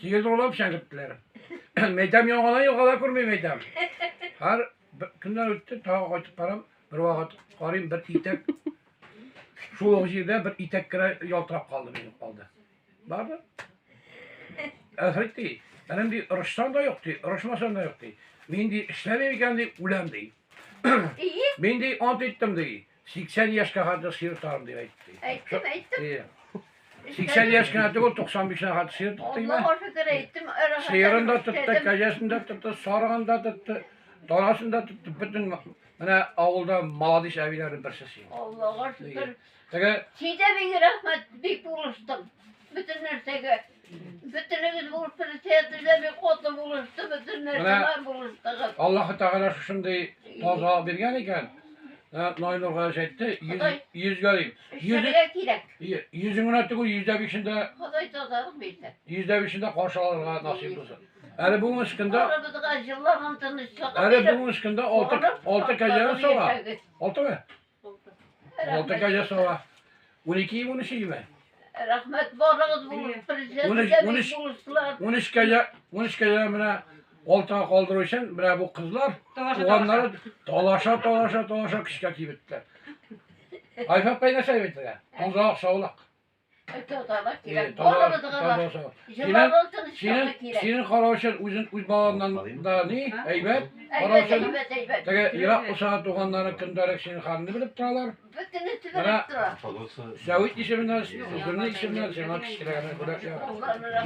Сигез урлап печән керттеләр. Мәйтәм, яңадан елгада күрмим, мәйтәм. Һәр көннәр үтте, тагы кайтып барам, бер вакыт карыйм, бер итәк шул ук җирдә бер итәк кенә ялтырап калды, минем калды. Барды. Әхрит ди, әнем ди, ырышсаң да юк ди, ырышмасаң да юк ди. Мин ди, эшләмим икән ди, үләм ди. Мин ди, ант иттем ди, 80 яшькә хәтле сыер тотарым дип әйтте. Әйттем, әйттем. 80 яшь кенә түгел, 95 кенә хәтле сыер тотты. Аллаһ шөкер әйттем. Сыерын да тотты, кәҗәсен дә тотты, сарыгын да тотты, танасын да тотты, бөтен менә авылда молодец әбиләрнең берсе син. Аллаһ шөкер. Теге Син дә бик рәхмәт, бик булыштың. Бөтен нәрсәгә. Бөтенегез булышты, председатель дә бик каты булышты, бөтен нәрсәгә булыштыгыз. Аллаһы Тәгалә шушындый таза биргән икән. Найнурга әйтте, йөзгә дим. Эшләргә кирәк. Йөзең генә түгел, йөздә бишендә. Ходай тазалык бирсен. Йөздә бишендә каршы алырга насыйп булсын. Әле бүгенге көндә Барыбызга җылы һәм тынычлык. Әле бүгенге көндә алты кәҗәне сава. Алтымы? Алты кәҗә сава. 12 ме, 13 ме? Рәхмәт, барыгыз булып, президентка бик булыштылар. 13 кәҗә, 13 кәҗә менә алтыга калдыру өчен менә бу кызлар туганнары талаша, талаша, талаша көчкә кибеттеләр. Айфа апай нәрсә әйтергә? Тазалык, саулык. Тазалык кирәк. Барыбызга да. Җылылык, тынычлык кирәк. Синең карау өчен үзен үз балаңнан да ни, әйбәт. Карау өчен. Теге ерак булса да туганнары көндәлек синең хәлеңне белеп торалар. Бөтенесе белеп тора. Сәвит исеменнән, үземнең исемнән сиңа кечкенә генә бүләк.